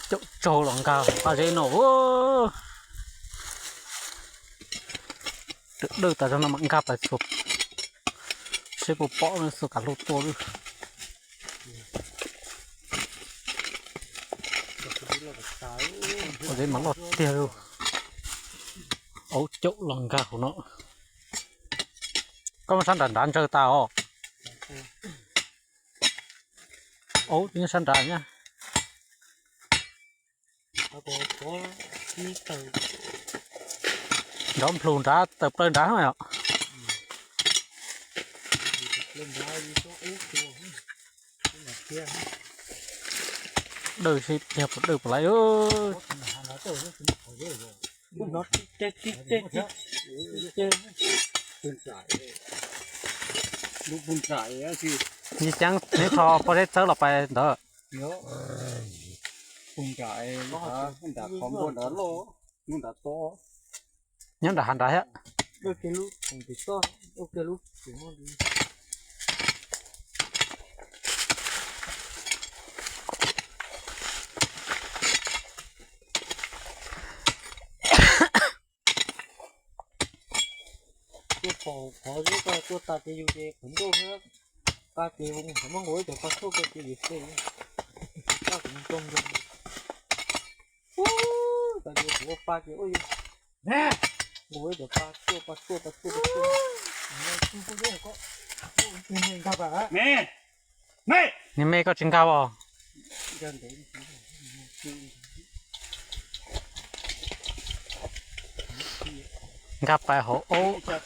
Caum tsaug los nkag qab zeb no. Dawb dawb tas zog no mam nkag pais xuas seb puas pom, xuas kav hlub tua lawm. Qab zeb mas loj tiag li. Aub caum los nkag hauv no. Koj muab sab nram nrad ntsaws tas os. Aub nyob sab nrad nyab. Nrov nplhus nrad, tawm plaws nrad os. Dawj sib pliag puas dawj puas laiv. Nce ceeb neb tho pob zeb txawb los pais ntawd. Nyob nram hav nrad thiab. Tuaj pom qhov zeb ko tuaj tas ces yus ces qhov ncauj thiab, pa ces muab nkaus ib cov pa tshuaj ko ces yus xwb. Pab kuv mus tau nrog, tas ces kuv ua pa ces ua yus nkaus ib cov pa tshuaj pa tshuaj pa tshuaj pa tshuaj. Niag me koj tsis nkag os. Nkag pais hauv aub. Tsuag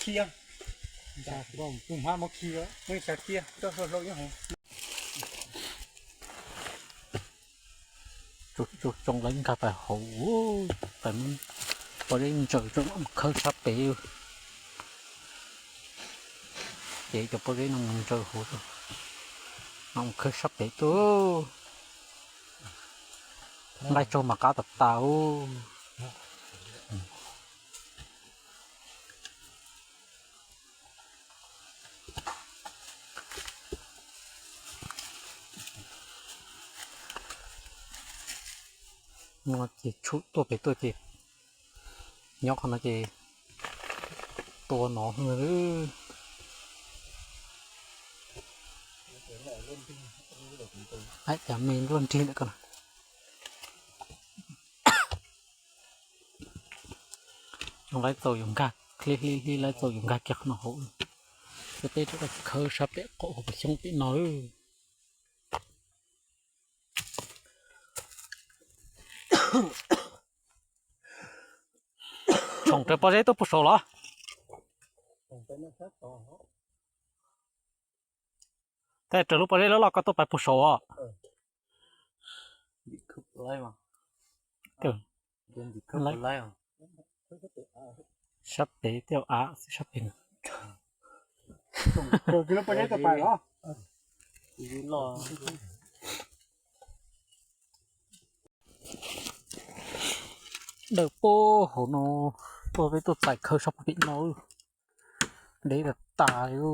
tsuag tsoo lawv nkag pais hauv, pais muab pob zeb ntsaws tso mam khawb sab pem. Ces cov pob zeb no mus ntsaws hauv, mam khawb sab pem tuaj. Nqaij tsaug mas qab tas tas. No ces tshum tuaj pem tuaj ces nyob qhov no ces tua no. Cas me luaj nrig ntawm ko. Laib txaus yuav nkag, hlib hlib hlib laib txaus yuav nkag kiag qhov no hauv. Cov teb rov qab khawb sab pem qaum hauv pas xyoob pem no. Tshoom raws pob zeb tuaj puag saud los? Tej raws lub pob zeb loj loj koj tuaj pais puag saud os. Sab pem tej av xwb sab pem. Dawm puag hauv no, tuaj peb tuaj txais khawb sab pem no. Deb tas tas li.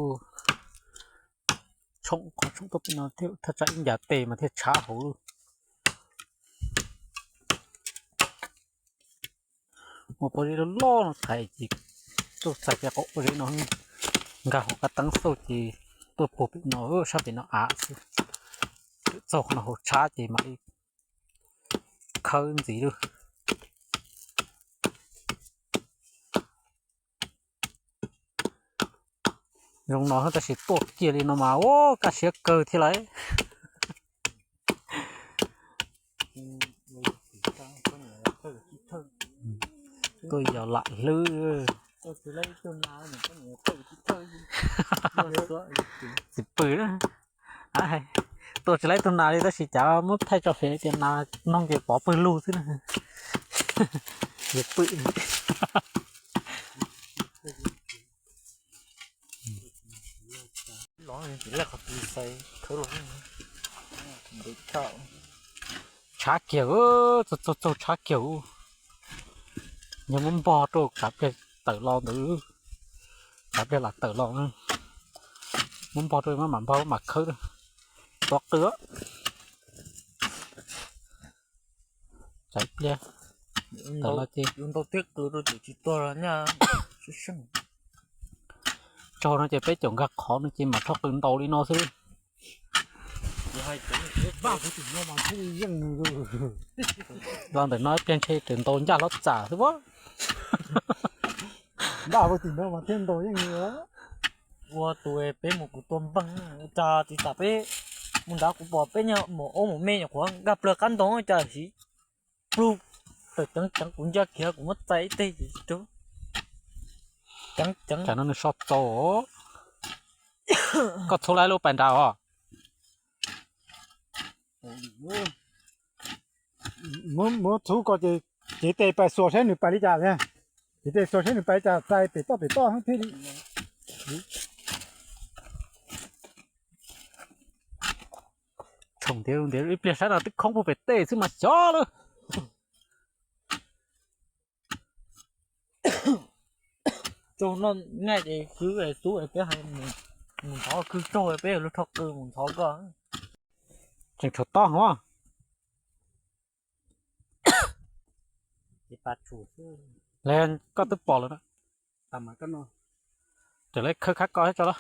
Tshoom qhov tshoom tuaj pem no thiaj thaj tsam ib ncav tes mas thiaj tshav hauv lawm. Ua pob zeb loj loj no thaiv ces tuaj txais kiag qaum pob zeb no, nkag hauv qab teeb xauj ces tuaj puag pem no, sab pem no av xwb. Txaug qhov no hauv tshab ces mam li khawb ntxiv lawm. Zoo no tab sis tuaj kiag li no mas ua kaj siab kawg thiab lauj. Tuaj yos lam hlwb. Txiv pwm, tuaj tsis laib tug nas li tab sis cas muab thaij tso fem tias nas noog ces pov pawg lug xwb na. Txiv pwm. Tshav kiag, txaug txaug txaug tshav kiag. Yog muab npog rau kav pliag tawm los ntawd, kav pliag lam tawm los. Muab npog rau maj mam npog maj mam khawb. Tuav qw. Tsam ib pliag tawm los ces ntau thiab qw rau ces tsis tuag los nyaj. Tsaug no ces peb caum nkag qhov no ces mam rho qw ntau li no xwb. Los ntawm no ib pliag ntshe tseem ntau ncaj hlob txam xwb as. Npaj ua tim no mas thiaj ntau yeej. Ua tus peb mus kuv tua npeeg, cas tsis tas peb mus nrad kuv pom peb nyuag mus ub mus me nyuam qhuav nkag plawg qab ntoo cas siv plug tawm ceev ceev kuv nca kiag kuv muab txais ib teg ces tsis rau. Ceev ceev. Tsam no nws so txaus. Koj txhub laib lub pais nrad os. Muab txhub ko ces cev tes pais xuas saib nws pais li cas. Cev tes xuas saib nws pais li cas txais pem toj pem toj thiaj li. Tshoom ntiav ntiav ib pliag saib no twb khoob puag pem tej xwb mas xyov lawm. Tsaug no, nej ces kwv xub peb mus ntxov kwv tsaug peb lug rho qw mus ntxov koj. Tseem tshuav tob hov. Koj twb pom lawm na. Raws li khawb khab koj tso los.